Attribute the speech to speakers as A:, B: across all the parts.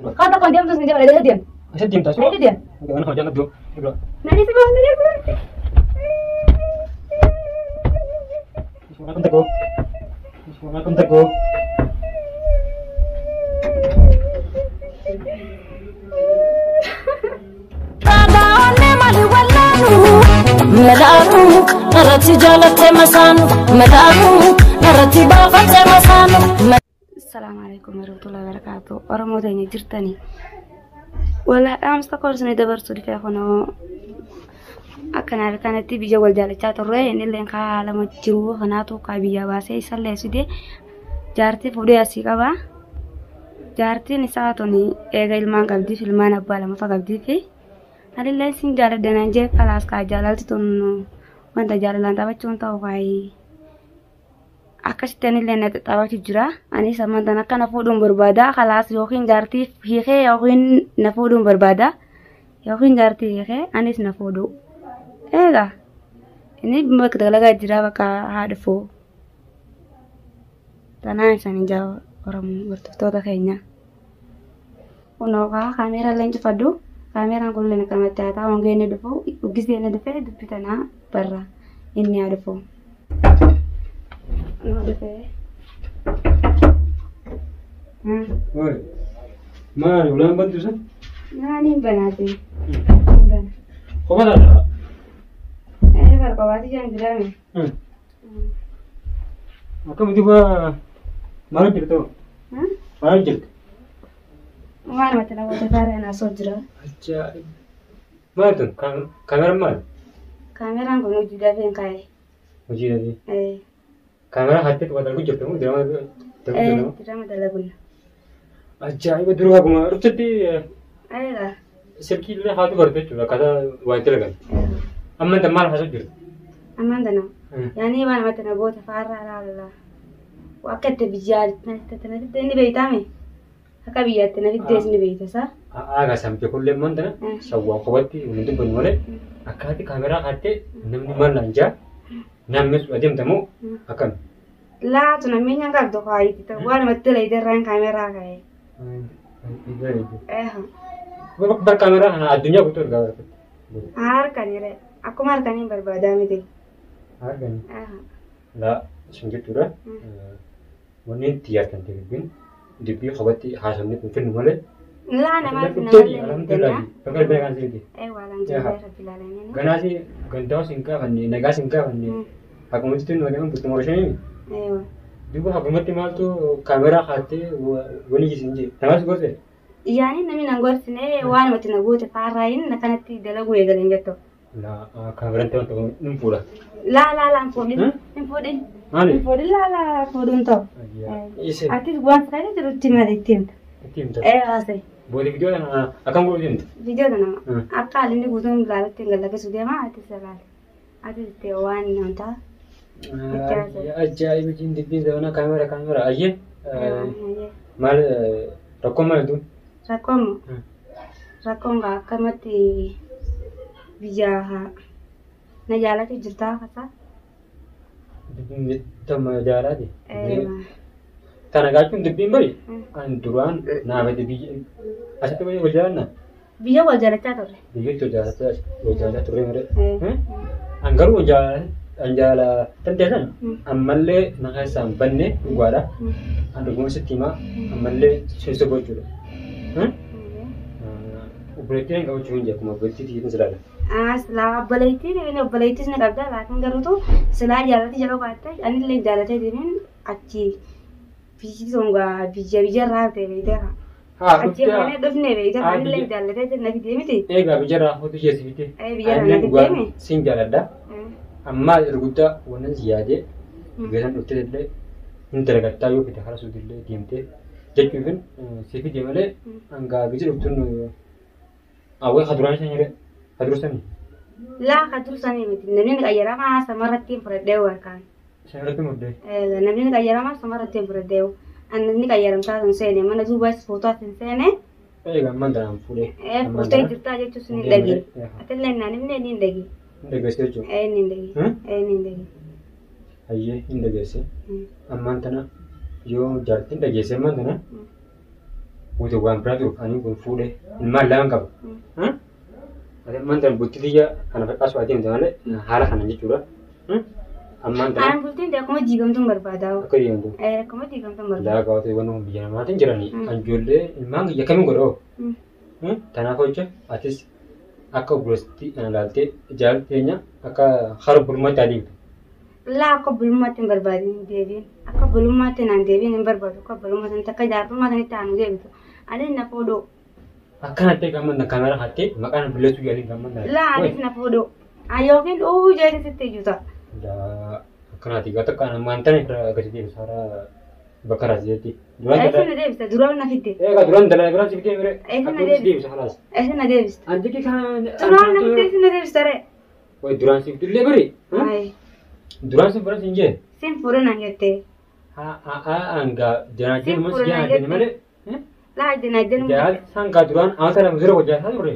A: Kaan tokkoon deemtu sin deema dheedee deema.
B: Asitti deemtaa suuraa?
A: Dheedee deema.
B: Mana hojii anatti dura.
A: Nani si boon nani si.
B: Suuraa kan takoo. Suuraa kan takoo.
C: Melaanu irratti jaalattee masaanu melaanu irratti baafattee masaanu.
A: Assalamu alaikum warahmatullahi wabarakatuh. Oromoo teenya jirtanii. Walaa dhaamsa tokko isin dabarsuu dhufee kunoo akkanaa fi kanatti biyya wal jaalachaa turre innillee kaa lama jiru kanaatu kaa biyya baasee isallee fide jaartii fuudhee asii qaba. Jaartiin isaa tuni eega ilmaan qabdiif ilmaan abbaa lamafa qabdiif anillee sin jaaladha naan jee kalaas kaa jaalalti tun wanta jaalalaan taphachuun ta'u kaayii. Akkasitti anillee na xaxxabachu jira. Anis ammaan akka na fuudhuun barbaada. Kalaas yookiin jaartii hiikee yookiin na fuudhuun barbaada. Yookiin jaartii hiikee anis na fuudhu. Egaa inni bakka dalagaa jira bakka haa dhufu. Tanaan isaanii jaa Oromoo hordoftoota keenya. Kunoo kaa kaameeraa illee cufadhu. Kaameeraan kun illee akkanumatti haa ta'u hanga inni dhufu gisee inni dhufee dubbii tanaa barra inni haa dhufu. Nama dhufee.
B: Oi. Maali ulaan bantu isa?
A: Naani hin banaati. Hin bana.
B: Kophaa taata.
A: Ee barqabaati jiran jiraame.
B: Akkamitti bu'aa maal jirtu? Maal jirtu?
A: Waan mata namoota faara naasoo jira.
B: Ajaa'iba. Maal tun? Kaameraan maali?
A: Kaameraan kun hojii dafee hin kaa'e.
B: Hojii dafee.
A: Ee.
B: Kaameraa hattee waa dalaguu jirtu moo dirama dalaguu
A: Ee
B: jirtu moo?
A: dirama dalaguun.
B: Ajaa'iba dura akkuma dhuftetti
A: Eega.
B: silkii illee haatu barte jechuudha akkaataa waa itti dalagan. Amma inta maal haasa'u jirtu?
A: Ammaan tana. Yaani waan mata namoota faara laala. Akka itti biyyaa na fidde inni beeytaame. Akka biyyaatti na fiddees ni beeyta saa.
B: Aagaa samte kullee ammaan tana sawwaan kophaatti waliin dubbannu malee akkaati kaameraa haattee namni maal naan jaa namni sun adeemta moo akkami?
A: Laatu namni hin qabdu kaayitti ta'u waan namatti dalaydee irraan kaameraa kaa'e. Eeha.
B: Bar kaameraa kana addunyaa guutuu argaa barate.
A: Harkanii ree. Akkuma harkanii barbaadaa miti.
B: Argani.
A: Eeha.
B: Laa sun jechuudha. Wanni itti yaaddan dubbiin dubbii kophaatti haasofne kun finnu malee.
A: Laa namaaf
B: Dhufteeti
A: namallee
B: alhamdulillah. Bakka darbee kan sirriitti.
A: Eewwa alhamdulillah rabbil aalamiin.
B: Ganaas gandaa sin gaafanne nagaa sin gaafanne hakumatti tun waliin bultuma horshanii.
A: Eewwa.
B: Duuba hakumatti maaltu kaameraa haattee wani jisin jee namaas gorse.
A: Yaani namni nan gorsine waan namatti na goote faarraayin akkanatti dalaguu eegaleen jettu.
B: Laa kaameraan ta'an ta'u hin fuudha.
A: Laa laa laa hin fuudhin. Hin fuudhin.
B: Maali?
A: Hin fuudhin laa laa fuudhuun ta'u.
B: Isa
A: Atis waan fayyaa jirutti malee itti himta.
B: itti himta.
A: Ee haasa'e.
B: Booda viidiyoo kana akkam godhu deemta?
A: Viidiyoo kana akka haalli guutuun ilaalutti hin gallakkisu deema atis ilaali. Atis itti waan namtaa.
B: Ajaa'iba jiin dubbiin zamanaa kaameraa kaameraa ayyee maal rakkoon maal tun?
A: Rakkoon rakkoon gaa akkamatti biyya na jaalatu jirtaa kasaa.
B: Tama jaalaati. Tana gaachuun dubbiin bari kan duraan naafate biyya asitti wal jaalanna.
A: Biyya wal jaalachaa turre.
B: Biyyatti wal jaalachaa turre malee. An garuu an jaalatan teessan ammallee na keessaa hin banne dhugaadha. An dhuguma sitti himaa ammallee sin soba jechuudha. Obboleettiin hin qabachuu hin jekkuma obboleettii tiyyatti silaala.
A: Silaa obboleettiin inni obboleettis ni qabda laakiin garuutu silaa jaalatti jedhuu baatte anillee jaalatee deemeen achi biyyi sun gaa biyya biyyarraa ta'e beekteera. Achi kaanee dhufne beekteera anillee jaalatee na fidee miti.
B: Egaa biyyarraa hojii jeessi fidee.
A: Biyyarraa
B: Anillee
A: na
B: dhugaa
A: fidee mi?
B: sin jaaladha. Ammaa erguddaa wannan si yaadee biyya san dhuftee illee hin dalagattaa yoo fide karaa suutillee deemtee jechuufin si fide malee hangaa biyya dhuftuun hawwee kaduraan san jedhe kadur sanii.
A: Laa ka dursanii miti namni ni qayyaramaa samarratti hin fudhadhee warkaan.
B: Samarratti murdee.
A: Namni ni qayyaramaa samarratti hin fudhadhee. Ani qayyaramtaa sun seene mana duubaas footoo hin seene.
B: Egaa ammaan tanaan fuudhee.
A: Fuutee jirtaa jechuus ni dhagi. Atillee naan himne ni dhagi.
B: Hin dhageesse jechuudha.
A: Ee ni dhagi. Ee ni dhagi.
B: Hayyee hin dhageesse. Ammaan tana yoo jaartiin dhageesse ammaan tana. Guutuu waan biraa jiru ani kun fuudhee ilmaan lama qaba. Ati ammaan tana bultii tiyya kana fakkaasu adeemte malee haala kana jechuudha. Ammaan tana
A: Aan bultiin ta'e akkuma diigamtuun barbaada.
B: Akka diigamtu.
A: Akkuma diigamtuun barbaada.
B: Laa gaawwatee waan biyya namaatiin jiranii kan ijoollee ilmaan kiyya akkamiin godhoo? Kanaaf hojja atis akka obboleessitti kana ilaaltee jaalala teenya akka hara bulmaatti adeemtu.
A: Laa akka bulmaatti hin barbaadin deebiin. Akka bulmaatti naan deebiin hin barbaadu. Akka bulmaatti akka jaartummaa sanitti aanu deebitu. Ani na fuudhuu.
B: Akkanatti gammadna kaameraa hattee maqaan balleessuu yaaliin gammadna.
A: Laa anis na fuudhuu. Yookiin dhuu jeeti sitti iyyuta.
B: Laa akkanaati gaa takka ammaan tana irra gadi deebisu hara bakka raasisetti. Duraan
A: Eessa na deebista? Duraan na fidde.
B: Egaa duraan dalaa biraan si fidee mire.
A: Eessa na
B: Akkamitti si
A: deebista?
B: deebisa halaas.
A: Eessa na deebista?
B: Anjiki kana.
A: Duraan na fidde eessa na deebista ree?
B: Way duraan si fidullee bari.
A: Ayi.
B: Duraan si fudhan siin jee.
A: Sin fuudhu naan jettee.
B: Haa hangaa janaajeen
A: Sin
B: moo si
A: fuudhu naan
B: janaajeen malee.
A: Laa janaajeen.
B: Jaal sangaa duraan amata lama dura hojjaa turre.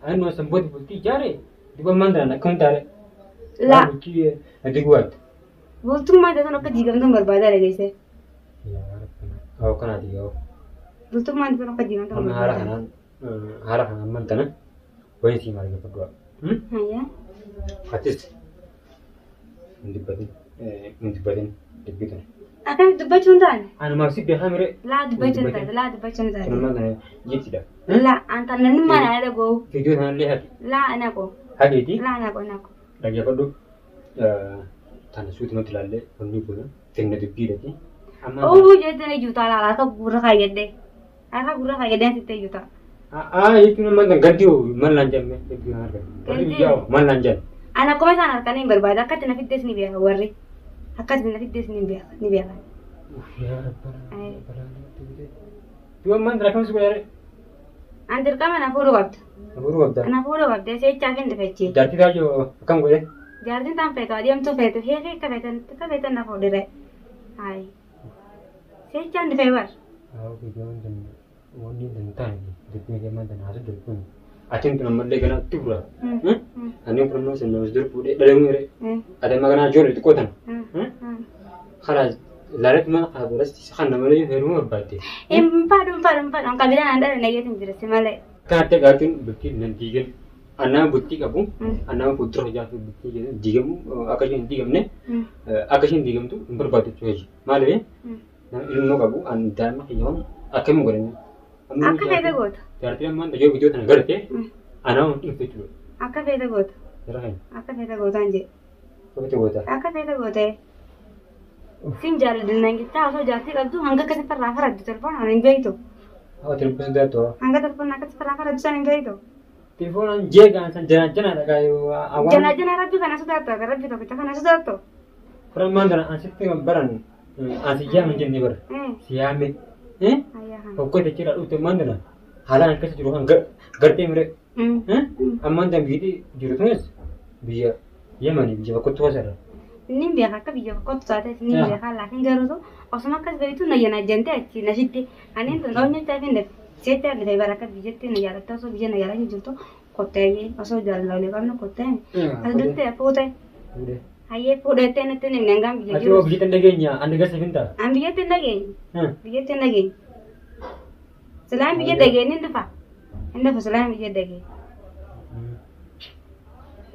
B: Ani nuyi sanbooti bultii ijaare duba maan tanaan akkam taare.
A: Laa.
B: Bultii diguwaatti.
A: Bultummaa ta'e akka diigamtuun barbaada dhageesse.
B: Haa kanaati yoo.
A: Bultummaan ta'e akka diigamtuun
B: Amma haala
A: barbaada.
B: kanaan haala kanaan amman tana wayii sii maal gaafadhu.
A: Ayyaa.
B: Atis hin dubbatin hin dubbatin dubbii tana.
A: Akkamitti dubbachuu hin taane?
B: Anumaaf si beekaa mire.
A: Laa dubbachuu hin taate. Laa dubbachuu hin
B: Kun
A: taate.
B: ammaan tana jettidha.
A: Laa anta namnummaa naa dhagoo.
B: Viidiyoo sanallee haqi.
A: Laa naqo.
B: Haqeeti.
A: Laa naqo naqo.
B: Dhaggeeffadhu. Tana suutumatti ilaallee wanni kun finna dubbiidhati. Amma
A: Uu jettee iyyuta laa akka gurra kaayyadde. Akka gurra kaayyadde sitti iyyuta.
B: Aa jechuun ammaan tan ganti hoo maal naan jenne dubbii kana argate. Warri
A: Ganti?
B: biyyaa hoo maal naan jenne.
A: Ani akkuma isaan harkaan hin barbaadu. Akkatti na fiddees ni beeka warri. Akkatti na fiddees ni beeka ni beeka.
B: Duba ammaan tan akkamitti godhare?
A: Ani dirqama na fuudhuu qabda.
B: Fuudhuu qabda.
A: Na fuudhuu qabda seechaaf hin dhufechi.
B: Jaartii taajoo akkam godhe?
A: Jaartiin taan feetu adeemtuu feetu heekee akka feetan akka feetan na fuudhire. Hayi. Seechaan dhufee bar.
B: Haa viidiyoon tun wanni hin taane dubbii ammaan tan haasuu dubbiin. Atiin tun ammallee ganaa tubra. Ani kun ammoo sin namas dur fuudhee dhalamuu yere. Ati amma ganaa ijoollee xiqqoo tana. Karaa laalatuma karaa boodatti kan namalee heerumuu barbaadde.
A: Hin fadhu hin fadhu hin fadhu. Qabilaan aan dhala naggeetiin jira si malee.
B: Kanatti gaachuun bultii nan diigan. Annama bultii qabu, annama fuuldura hojjaatu bultii diigamu akka isheen hin diigamne akka isheen diigamtu hin barbaaddu jechuudha. Maaliif nama ilmoo qabu an daa'ima kiyyaa'uun akkamiin godhanne.
A: Akka feete goota.
B: Jaartiin ammaan yoo viidiyoo tana garte anama hin dhiiftu jechuudha.
A: Akka feete goota.
B: Jara keenya.
A: Akka feete gootaan jedhe.
B: Akka goota.
A: Akka feete gootee. Sin jaaladhinaan jettaa osoo jaartii qabdu hanga akkasi farraa faraddu telefoonaan hin beektu.
B: Haa telefoon daatoo.
A: Hanga telefoon akkasi farraa faraddu san hin beektu.
B: Telefoonaan jeeqaan san janaa janaa dhagaa yoo awwaan.
A: Janaa janaa rabbi kana sodaattu akka rabbi tokkicha kana sodaattu.
B: Kuran maan tana asitti baran asi yaame jennee bara. Si yaame. Hokkoo jechuudha dhufte maan tana haalaan akkasi jiru kan gartee mire. Ammaan tan biyyi jiru tunis biyya Yemanii biyya bakka wasarra.
A: Inni beeka akka biyya bakka taates ni beeka laakiin garuutu osuma akkas beektu na yana jente achi na shitti ani tun dhoonya taafin daf seetti argite bara akka biyyatti na jaalatta osoo biyya na jaalachuu jirtu kottee osoo jaalallee qabnu kottee as dhuftee fuute hayyee fuudhettee natti hin himne hangaan biyya
B: Ati hoo
A: jiru.
B: biyya tan dhageenya ani gasa finta.
A: An biyyatti hin dhageenye biyyatti hin dhageenye silaan biyya dhageenye hin dhufa hin dhufa silaan biyya dhageenye.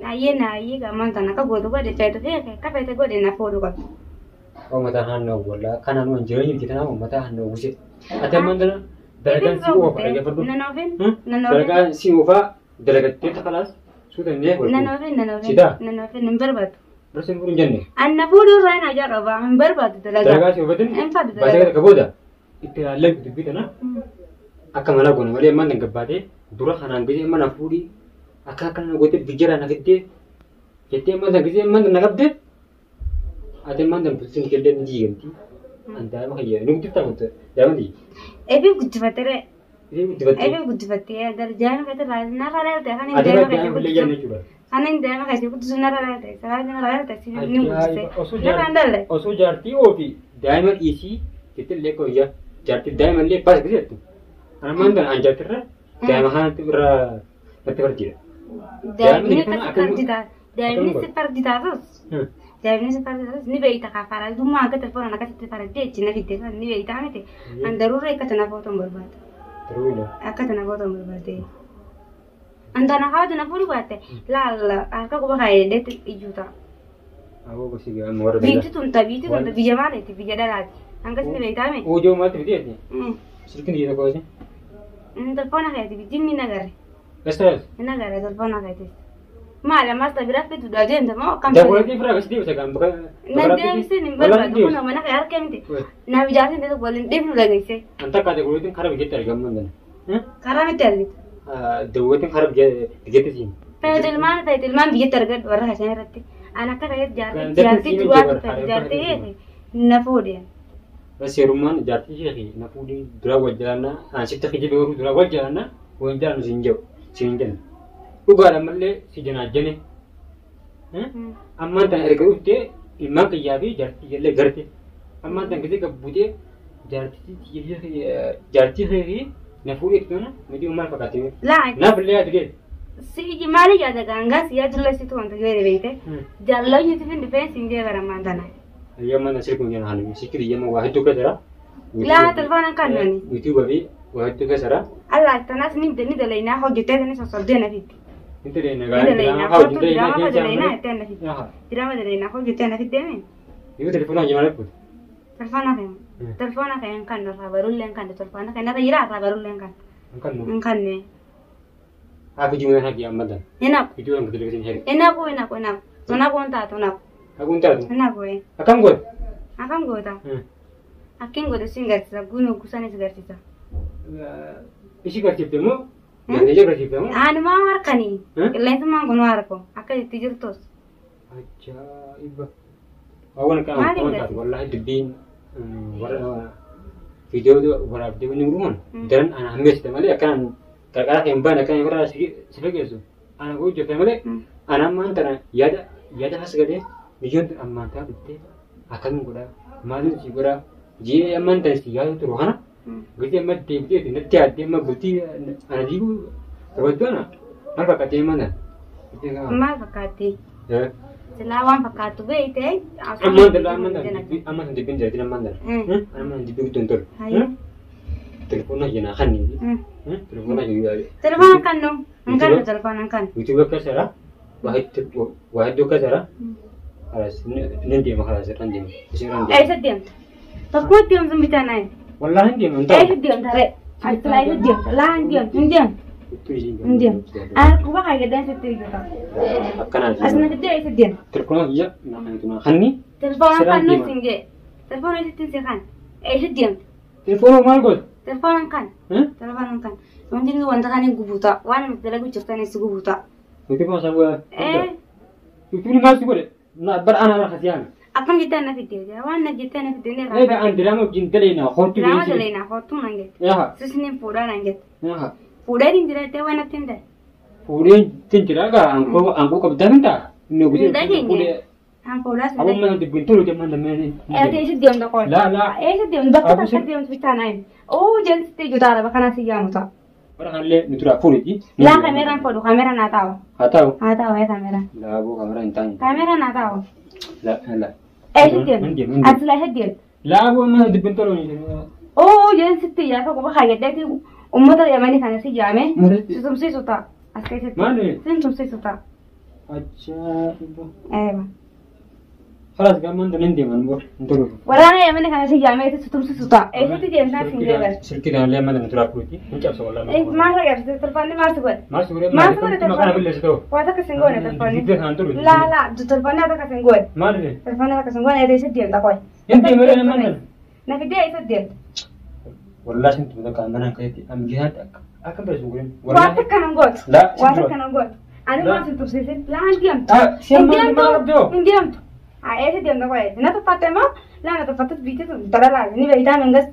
A: Hayyee na hayyee gammaan tan akka gootu godhe feetu feete akka feete godhe na fuudhu qabdu.
B: Uummata naannoo wallaa kanaan waan jireenya miti kanaaf uummata naannoo uwwise. Ati ammaan tana dalagaan si oofa dhaggeeffadhu.
A: Nan oofin nan oofin.
B: Dalagaan si oofaa dalagattee takalaas suuta inni wal
A: Nan oofin nan oofin
B: Sidaa?
A: nan oofin hin barbaadu.
B: Barsiin fuudhu hin jenne.
A: Anna fuudhuu irraa hin ajaa qaba hin barbaadu dalagaa.
B: Dalagaa si oofatin
A: Hin fadhu
B: baasee
A: dalagaa.
B: takka booda itti ilaallee dubbii tana akka mana goone malee ammaan tan gabbaatee dura kanaan gisee mana fuudhii akka akkana gootee biyyarraa na fiddee jettee ammaan tan gisee ammaan tan na qabdee ati ammaan tan bultiin kellee ni diigamti. An daa'ima kiyya ni guddiftaa kunta daa'ima tiyya.
A: Eebiif guddifattee
B: Ishee guddifattee.
A: eebiif guddifattee darjaan keessa narra laalte kan hin
B: Ati
A: daa'ima
B: irraa
A: keessa
B: daa'ima illee jaan
A: guddisu
B: jechuudha.
A: kan hin daa'ima keessa guddisu narra laalte sababa narra laalte si ni guddiste.
B: Osoo
A: Narra hin dalle.
B: Osoo jaartii oofi daa'ima dhiisii jettee illee qoyyaa jaartii daa'ima illee baas gisee jettu. Ammaan tan an jaartirra daa'ima kanatti irraa natti fardiidha.
A: Daa'imni
B: Daa'imni
A: akkasi fardi ta'a. Daa'imni si fardi taatus Jaabinni si faradde ni beeyta kaa faradummaa akka telefoonaan akkasitti faraddee achi na fidde san ni beeytaa miti. An daruurra akka tana footoon barbaada.
B: Daruudha.
A: Akka tana footoon barbaade. An tana haati na fuudhu baatte laal harka quba kaayedheetti iyyuu ta'a.
B: Aboo gosi amma warra
A: Biitti tun ta biitti tun ta biyya maaliiti biyya dhalaati. Hangas ni beeytaa miti.
B: Uujoo maalti fidee silkiin iyya tokko asi.
A: Telefoona keeti jinni nagarre.
B: Estaas.
A: Nagarre telefoona keeti. Maali ammas ta biraa fiduudha deemte moo akkam?
B: Daawwatii firaa akkasii deebisa kan bakka.
A: Na deemsin hin barbaadu kun mana kee harka miti. Naaf ijaarsin ta'e waliin dhiifnu dhageesse.
B: An takka daawwatiin karaa biyyatti argamu danda'an.
A: Karaa miti argite.
B: Daawwatiin karaa biyyatti siin.
A: Fayyadilmaan fayyadilmaan biyyatti argadhu warra kasan irratti. An akka ta'eef jaartii jaartii du'aatu jaartii na fuudhe.
B: Bas yerummaan jaartii ishee na fuudhii dura wal jalaannaa an sitti kijibee horuu dura wal jalaannaa wal jalaannu siin jedhu siin jenna. Dhugaadha mallee si janaajjane. Ammaan tana erga dhuftee ilmaan kiyyaa fi jaartii illee garte. Ammaan tana gisee gabbutee jaartii fi na fuudhee tuna miti maal fakkaate.
A: Laa
B: Naaf illee yaadu deemu.
A: si maali yaada gaangaas yaadullee situ wanta gadi beeyte. Jaalladhu si fin dhufeen siin jee bara ammaan tana.
B: Yamma na sirkuma jana haala sikiri yamma waa hedduu keessa jira.
A: Laa telefoona kan nani.
B: Yuutuuba fi waa hedduu keessa jira.
A: Allah tanaas ni ni dalaynaa hojjettee tani sossobdee na fiddi.
B: Inti deena
A: Ni
B: gaariin
A: dalaynaa
B: haa
A: kootu
B: hojii
A: diraama
B: deena
A: dalaynaa jettee na fiddi. Diraama dalaynaa hojjettee na fiddi deeme.
B: Yoo telefoona hojii maal godhu?
A: Telefoona kee telefoona kee hin kan irraa barullee hin kan telefoona kee narra jira irraa barullee hin kan.
B: Kan nu.
A: Hin kanne.
B: Haa fi jimuun hagi amma dan.
A: Hin haqu.
B: Viidiyoo kan televiziyoon hegi.
A: Hin haqu hin haqu hin haqu. Sun haqu hin taatu hin haqu.
B: Haguun taatu.
A: Hin haqu.
B: Akkam godhu?
A: Akkam goota? Akkin godhu sin garsiisa guun gusanis garsiisa.
B: Ishii garsiifte immoo? Dandeettii garsiifte immoo?
A: Anumaa harkanii. Qilleensummaan kun harko akka itti jirtus.
B: Ajaa'iba! Waan kana
A: Maaliin
B: waan
A: garsiifte?
B: taatu wallaahi dubbiin warra viidiyoo waraabdee wanni godhuun daran ana hammeessite malee akkanaan qarqara kee hin baane akkanaan irraa si fageessu ana godhu jirte malee ana ammaan tana yaada yaada as galee biyyoon tun ammaan tana dhuftee akkamiin godhaa maaliin si godhaa jee ammaan tana si yaadu turu kana gati amma deebitee natti yaaddee amma bultii ana diiguu barbaaddu ana maal fakkaatee ammaan tana.
A: Maal fakkaatti? Silaa waan fakkaattu beeyte.
B: Ammaan tana ammaan tana ammaan tana dubbiin jiratin ammaan tana. Ammaan dubbii guddoon tolu. Telefoona jenaa kanni. Telefoona jenaa.
A: Telefoona kan nu. Hin kannu telefoona kan.
B: Yuutuuba keessa jira. Waa hedduu keessa jira. Halas ni deema halas irraan deema. Isin irraan deema.
A: Eessa deemta? Tokko deemtu bitaa naayi.
B: Wallaahi hin deema hin ta'u.
A: Eessa deemta ree? Ati silaa eessa deemta? Laa hin deemtu hin deemtu. Hin deemtu. Ani quba kaayyadan sitti iyyata.
B: Akkanaa
A: As na fiddee eessa deemta?
B: Telefoona kiyya naa kanni.
A: Telefoona
B: Siraan
A: kan nu
B: deema.
A: sin jee. Telefoona sitti si kan. Eessa deemta?
B: Telefoona maal godhu?
A: Telefoona kan. Telefoona kan. Wanti nuti wanta kan hin gubuuta. Waan nuti dalagu jirtanis gubuuta.
B: Yuutuuba isaa bu'aa. Yuutuubni maal si godhe? Bara ana bara kasiyaan.
A: Akkam jettee na fiddee waan na jettee na fiddee ni
B: Egaa an diraama wajjin dalaynaa hortuu
A: Diraama dalaynaa hortuu nan jette.
B: Yaha.
A: Sisniin fuudhaa nan jette.
B: Yaha.
A: Fuudhee hin jiraatee waan natti hin ta'e.
B: Fuudheen tin jira egaa aangoo aangoo qabdaa hin ta'a. Inni
A: Hin dhageenye. An fuudhaa sun
B: Aboo mana dubbiin tolu deeman lameen.
A: Eessa eessa deemta qoy?
B: Laa laa.
A: Eessa deemta bakka
B: Aboo
A: takka deemtu bitaa naayin. Oo jalsitti iyyuu araba kanas iyyaamu ta'a.
B: Bara kanallee nu turaa fuudhiti.
A: Laa kaameraan fodhu kaamera naa taa'u.
B: Haa ta'u.
A: Haa ta'u ee kaameraan.
B: Laa aboo kaameraa hin taane.
A: Kaamera naa taa'u.
B: Laa laa.
A: Eessa deemta? Ati laa eessa deemta?
B: Laa aboo mana dubbiin tolu.
A: Oo jalsitti iyyaa tokko bakka jedheeti uummata yamanii kana si yaame.
B: Maalitti?
A: Si tumsiisu ta'a. As keessatti.
B: Maali?
A: Si tumsiisu ta'a.
B: Ajaa'iba.
A: Eeba.
B: Khalaas gammaan tan hin deeman bor hin tolu.
A: Waraana yamanii kana si yaame si tumsiisu ta'a. Eessatti deemtaa siin deebi'an.
B: Silkii kanallee amma nu turaa fuudhiti. Hin cabsa wallaahi.
A: Maal agarsiisa tolfaanni maal si godhe?
B: Maal si godhe?
A: Maal si godhe
B: Maqaan
A: tolfaanni?
B: billeessi ta'u.
A: Waa takka sin goone tolfaanni.
B: Dibdee kanaan tolu.
A: Laa laa tolfaanni waa takka sin goone.
B: Maal illee?
A: Tolfaanni takka sin goone eessa deemta qoy.
B: Hin deemee nama nan.
A: Na fidee eessa deemta?
B: Wallaahi sin tumta kan mana keessatti amjihaatti akka akka bira sun godhin.
A: Waa takka nan gootu.
B: Laa
A: Waa takka nan gootu. Ani
B: Laa.
A: maal sin tursiisin? Laa hin deemtu.
B: Ah, si
A: Hin
B: amma
A: deemtu.
B: maal qabdoo?
A: Hin deemtu. Haa eessa deemta qoy? Na tuffatte moo? Laa na tuffattus biitti tun tola laa ni beeytaa mingas.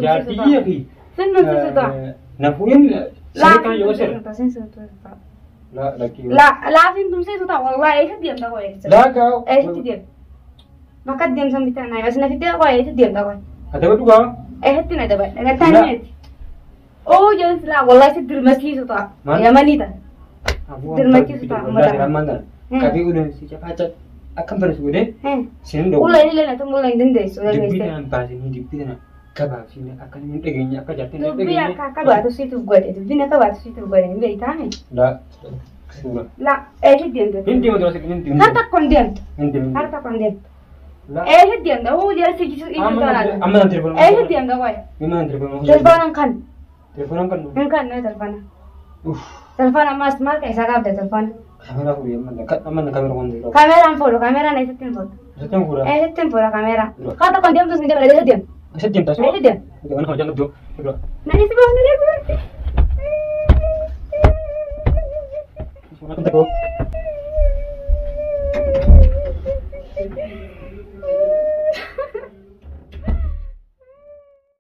B: Jaartii fi
A: Sin tumsiisu ta'a.
B: nafuun
A: Laa
B: sirkaan
A: sin
B: yoo
A: tumsiisu
B: sir.
A: ta'a. Sin tumsiisu ta'a.
B: Laa lakkii.
A: Laa laa sin tumsiisu ta'a. Wallaahi eessa deemta qoy?
B: Laa gaa.
A: Eessatti deemta? Bakka deemsan bitaa naa as na fiddee qoy eessa deemta qoy?
B: Ati dhugaa.
A: Eessatti na dabal? Agartaa
B: Laa.
A: ni miti. Oo jedhan silaa wallahi si dirmasiisu ta'a.
B: Maal?
A: Yamanii ta'a. Dirmachiisu ta'a, uummata.
B: Ammaan tana. Qabii uleen si cafaacha. Akkam barreessu godhee siin dhowwu.
A: Ulee illee na tumuu hin dandeessu.
B: Dubbii kanaan baasanii dubbii kana gabaabsinee akka inni dhageenye akka jaartiin hin
A: Dubbii
B: dhageenye.
A: akka akka baatu siituuf godhe dubbiin akka baatu siituuf godhe hin beektaame.
B: Laa suura.
A: La eessi deemte.
B: Hin deemu dura hin deemu.
A: Har tokko hin deemtu.
B: Hin deemu.
A: Har tokko hin deemtu.
B: Laa.
A: Eessi deemta huu jaarsi iyyuu tolaan.
B: Amma nan telefoona.
A: Eessi deemta qoy.
B: Amma nan telefoona.
A: Telefoona hin kan.
B: Telefoona kan.
A: Hin kan telefoona.
B: Uff.
A: Telefoona ammas maal keessaa qabda telefoona?
B: Kaameraa fuudhee amma nan kaameraa waan jiru.
A: Kaameraan fuudhu kaameraan eessatti hin fuudhu.
B: Eessatti hin fuudha?
A: Eessatti hin fuudha kaameraan. Har tokko hin deemtu sin dabala eessi deemta.
B: Eessatti deemta?
A: Eessi deemta.
B: Waan hojii qabdu.
A: Nani si boonu deemtu.
B: Suuraa kan tokko.